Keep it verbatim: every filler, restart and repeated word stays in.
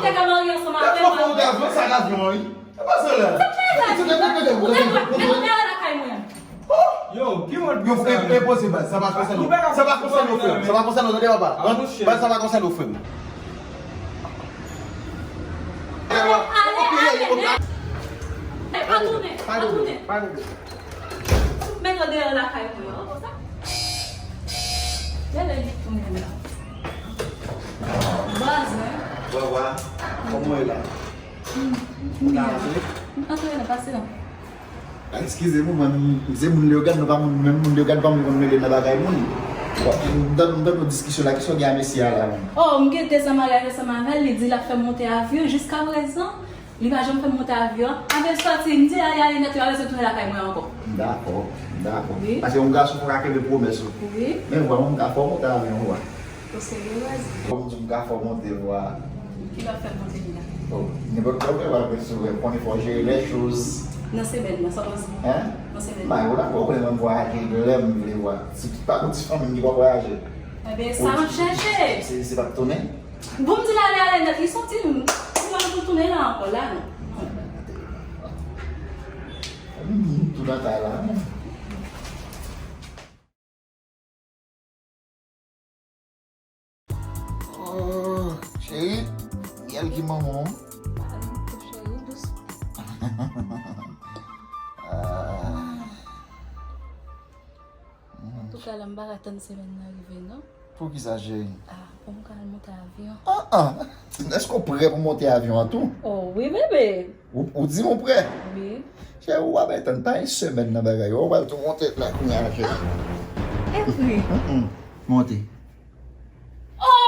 ou te ka marye ansanm avè m. Sa ka vyon, sa ka vyon, wi. E pa sa la. Sa pa sa. Mete, mete, mete, mete, mete, mete, mete lakay mwen. Yo, ki mòd yo, sa? Enposib, baz. Sa pa konsène ou. Sa pa konsène ou, frè m. Sa pa konsène ou, tande papa. Baz, sa pa konsène ou, frè m. Ale, ale, ale. Pa tounen, pa tounen. Met yo deyò lakay mwen an, konsa. Gade li tounen la. Baz, wi. Wa, wa. Kòman w ye la? Ou ka antre? M antre la, pase la. Eskize m, mwen, se moun Leyogàn, nou pa moun, menm moun Leyogàn pa moun konn mele nan bagay moun. Bon, m tann, m tann yon diskisyon la, kisa w gen a mesye a la menm? Oh, m gen de zan maryaj ansanm avè l, li di l ap fè m monte avyon, jiskaprezan, li pa janm fè m monte avyon. Apre sòti, m di, ay, ay, nèt yo, apre se tounen lakay mwen ankò. M dakò, m dakò. Wi. Paske yon gason fò ka kenbe pwomès ou. Wi. Men vwa, mwen, m ka fè w monte avyon, vwa. Ou serye, Razi? Kòm di m ka fè w monte vwa. Ki lè w fè monte vwa? Oh, nenpòt lè w fè vwa, men si w konnen fò w jere lè choz. Nan semèn nan, sa w panse? Hein? Nan semèn nan. Ba, ou dakò, ou konnen mwen vwayaje lè m vle vwa. Si pa pou ti fanmi m ki pa vwayaje. Enben, sa m ap chèche. Se, se pa tounen? Bon, m di l ale, ale nèt, li sòti, m, m pa pou tounen la ankò, la non. M tou nan kay la, non. Oh, cheri, Miel ki manman w. Cheri, dousman. Ah. Antouka, la, m pa ka tann semèn nan rive, non. Poukisa, cheri? Ah, pou m ka al monte avyon. Ah, ah. Èske w prè pou monte avyon an tou? Oh, wi, bebe. Ou, ou di ou prè? Wi. Cheri, ou ap tann pa yon semèn nan bagay yo. Ou pral tou monte la kounye a, cheri. Epi? Mm-mm. Monte. Oh!